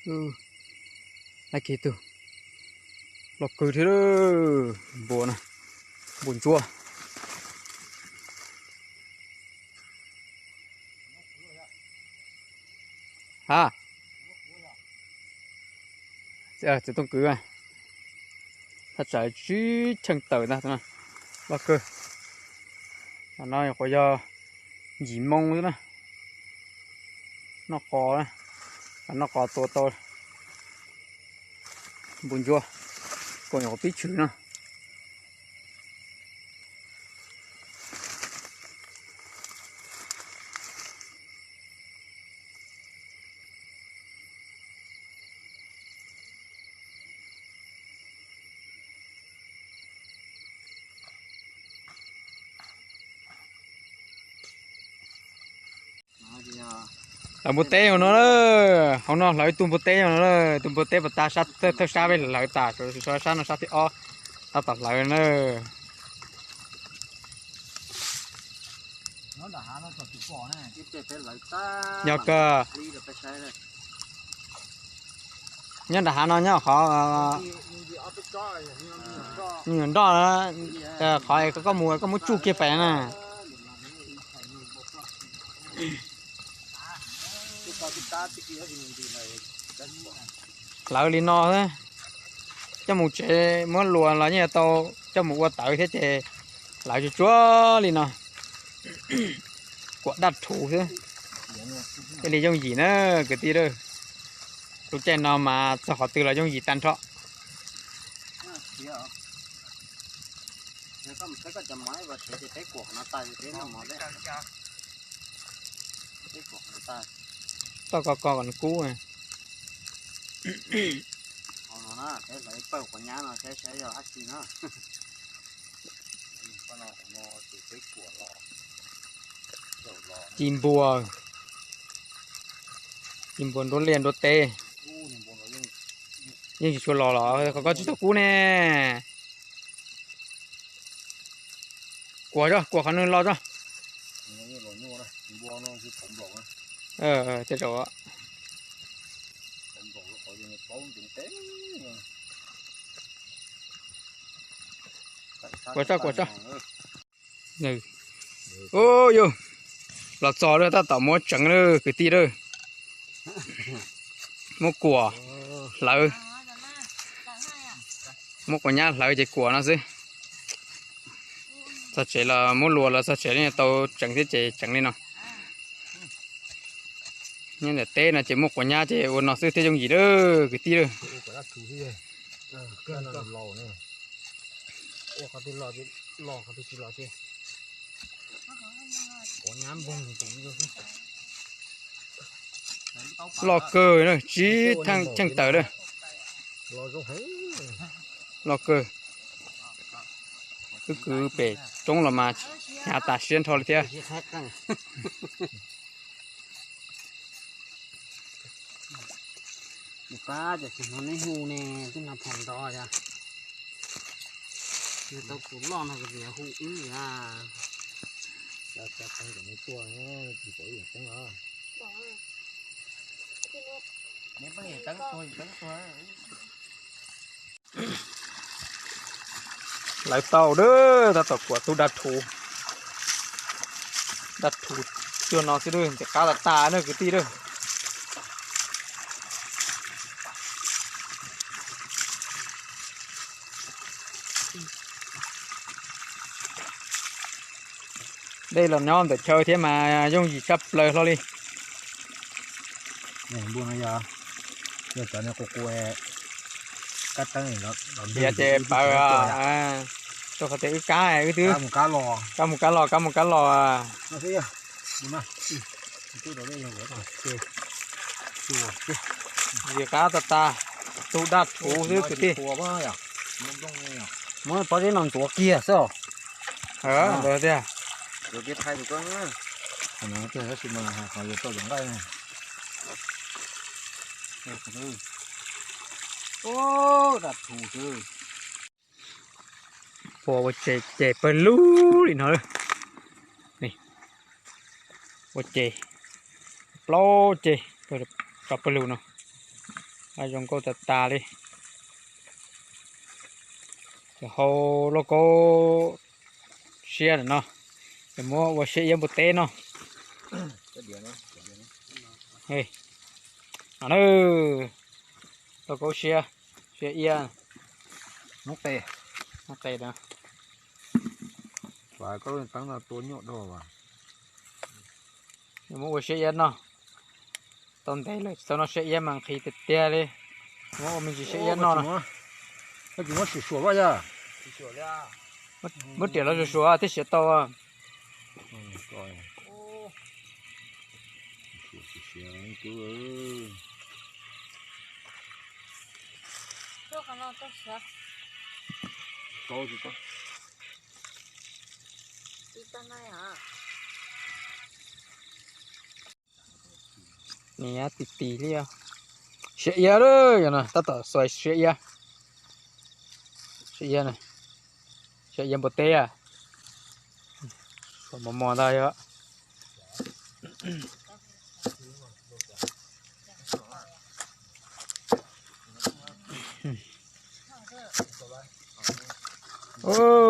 Lab kiag tug loj kawg thiab, npua na, npua ntsuab. Ha, txiv tooj kwv, thaj tsam tsib cheej tawm ntag, loj kawg. Tam no nyuam qhuav yog yim moo xwb na. Noj qos, noj qos tua tau npua ntsuab, kuj nyuam qhuav pib tshwm no. Hlawv npua teb hauv no, hauv no hlawv tus npua teb no, tus npua teb puas tas, thawj sab peb hlawv tas, sab no sab thib ob tab tom hlawv na. Yog kawg, nyob nram hav no nyob qhov me nyuam nroj, qhov koj mus koj muab tsuj kiag pem na. Hlawv li no xwb, coj mus tsev muab luas los yeej yuav tau, coj mus ua tawv thiab ces hlawv tsuag tsuag li no. Kuam daj rhuv xwb, thiaj li yooj yim na kwv tij. Lub caij no mas txog qhov twg los yooj yim tag nrho. Toj ko ko kom nws kub. Ci npua, ci npua nruab liaj nruab teb. Yeej tsis tshua los los qhov ko tsis tau kub ne. Kuam tso, kuam qhov nws los tso. Tej zaum kuam tso, kuam tso. Ub yus, los txog lawm tab tom muab tseev lawm kwv tij lawm. Muab kuam hlawv, muab quav nyab hlawv ces kuam no xwb. Txog tsev los muab luas los txog tsev li tau tseev thiab ces tseev li no. Nyob ntawm teb no ces muaj quav nyab ces ua no xwb thiaj yooj yim lawm kwv tij lawm. Loj kawg na, tsib cheej tawm lawm. Loj kawg. Wb kwv pem roob los mas hnyav tas siab nrho li thiab. Pab cov tsis hnov neb hu ne, twb no phom nrov yog. Yog tau tus loj no kuv tsis yog hu wb na. Lawv tau dab, tab tom kuam tub dab rhuv. Dab rhuv cuag no xwb dab, ntxim qab tas tas na kwv tij dab. Dej los nyob ntawm chaw thiab mas yooj yim tshaj plaws hlo li. Yog ces pawv, rau qhov tias wb kab, wb twb kab mus kab los, kab mus kab los. Ntxim qab tas tas, tub dab rhuv xwb kwv tij. Muab pob zeb no ntxuav kiag xwb os. Ntawd tiag. Ua ces pawg lug li no. Ua ces plaub ceg tso pawg lug no. Zoo nkauj tas tas li. Ces hau lauj kaub siab no, ces muab ua siab iab npua teb no. Lauj kaub siab, siab iab. Noob qes no. Muab ua siab iab no. Tau ntev lawm tsis tau noj siab iab mas nqhis tiag tiag li. Muab ua me ntsis siab iab no no. Muab riam los suav suav thiaj siav tau. Niam tis tis li os. Siab iab lawm, yog no tab tom xuas siab iab. Siab iab, siab iab npua teb. Mos mos ntag yog.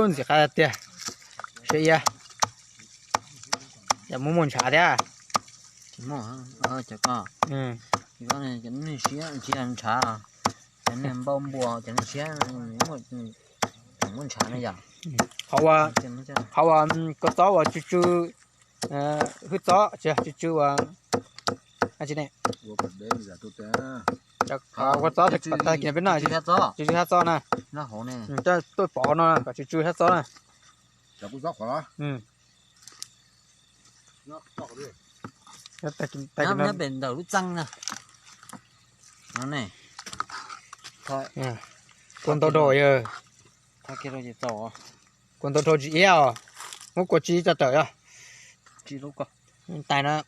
Ntxim qab tiag. Siab iab. Yog muaj muaj ntshav thiab. Cov ko, cov nej siab tsis yog ntshav, cov nej npau npua cov nej siab muaj ntshav na yom. Qhov uas kua txob uas tsw tsw, hwj txob tsis tsw tsw uas, kua txob tag kis peb noj tsw tsw hab txob na. Tuaj pov no kom tsw tsw hab txob na. Nyob pem ntawm lub txeeb na. Kua ntau dhau yog. Kua ntau dhau tsis iab os. Muab kua tsi tso tawm os. Tais no.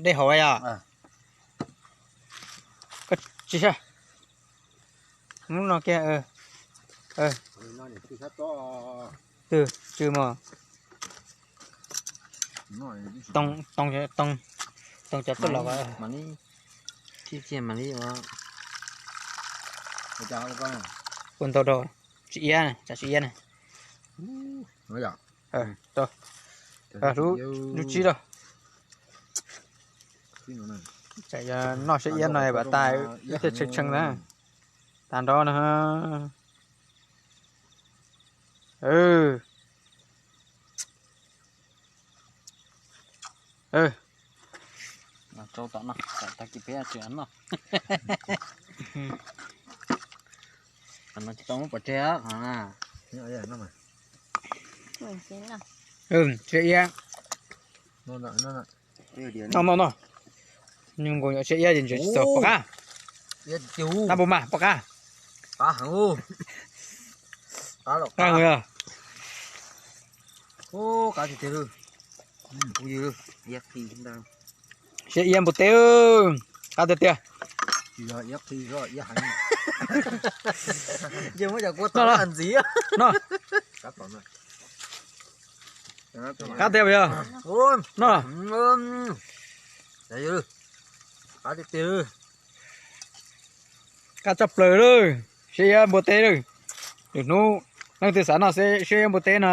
Dej hauv yog. Tsis, hnub no kiag. Twb tsw mog. Toog cov tuaj los. Ua ntau dhau, tsis iab, tsam tsis iab na. Lub tsib lawm. Tsam yog noj siab iab no pas tas thiaj tshee tshee na. Tag nrho na. Rau tom no, tag kis peb tseem noj. Qhov no tsis tau muab pov tseg. Siab iab. Noj noj noj. Nyuj nkaus nyuam siab iab ces ntses tsis txaus pom qab. Nab npua mas pom qab. Qab yog. Siab iab npua teb, qab tiag tiag. Noj, qab tiag puas yog? Noj. Qab tshaj plaws lawm, siab iab npua teb lawm. Lwm hnub leej twg xav noj siab iab npua teb no,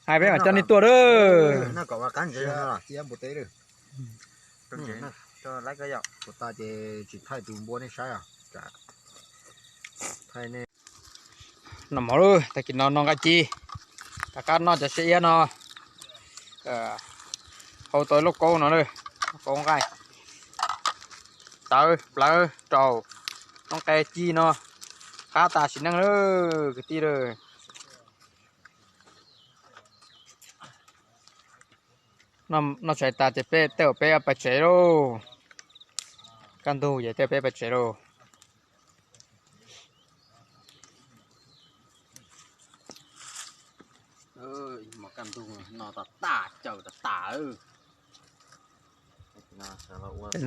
hais peb mam coj nej tuaj lawm. Noj mov lawm, tag kis no noj nqaij ci, rov qab noj cov siab iab no. Hau tau ib lub kaub no, lub kaub nqaij, tawv plawv rau, noob qes ci no, qab tas sim neej lawm kwv tij lawm. Noj tshais tas ces peb tej zaum peb pais tsev lauj. Kaj ntug ces tej zaum peb pais tsev lauj.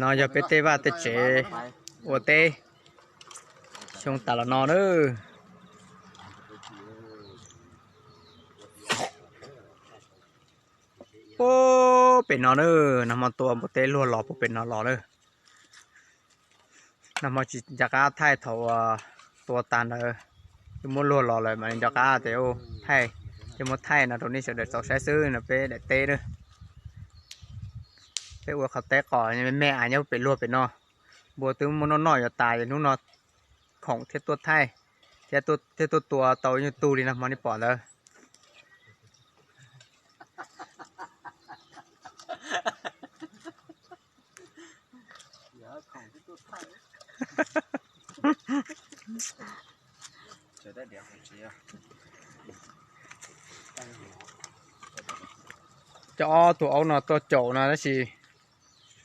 No yog peb tej vaj tej tsev ua teb xyoo tas los no nawb. Puag Pem no na, nag hmo tua npua teb luag los puag pem no los na. Nag hmo tsis nco qab thaij thaum tua tag ntawd, twb muab luag los lawm mas nco qab tias thaij, ces muab thaij no rau nej sawv daws tau saib xwb no peb daim teb na. Peb ua qhov teb qos me me a nyob pem luag pem no. Npua twb muab noj noj yuav tas, hnub no khoom thiaj tuaj thaij, thiab tuaj tua tau ib nyuag tug li nag hmo nej pom ntawd. Coj ob tug aub no tuaj caum no tab sis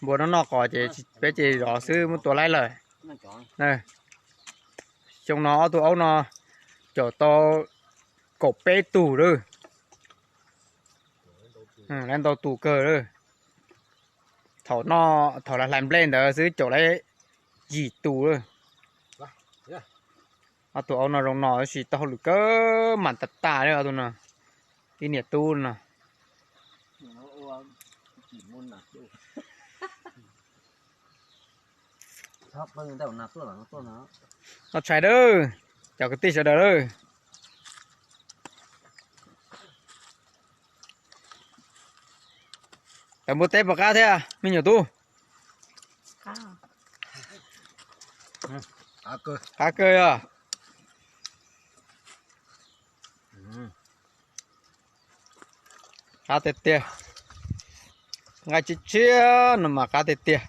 npua noj noj qos ces peb ces zov xwb muab tua laib lawm. Xyoo no ob tug aub no caum tau kaum peb tug lawm. Lawv ntau tus kawg lawm. Thaum no, thaum lawv hlais nplej ntawd xwb caum lawv yim tus lawm. Ob tug aub no zoo no tab sis tau hauj lwm kawg mas tas tas li ob tug no. Ib niam tub no. Noj tshais lawm, cov kwv tij sawv daws lawm. Tawm npua teb puas qab thiab me nyuam tub? Qab kawg yog. Qab tiag tiag. Nqaij tshiab tshiab no mas qab tiag tiag.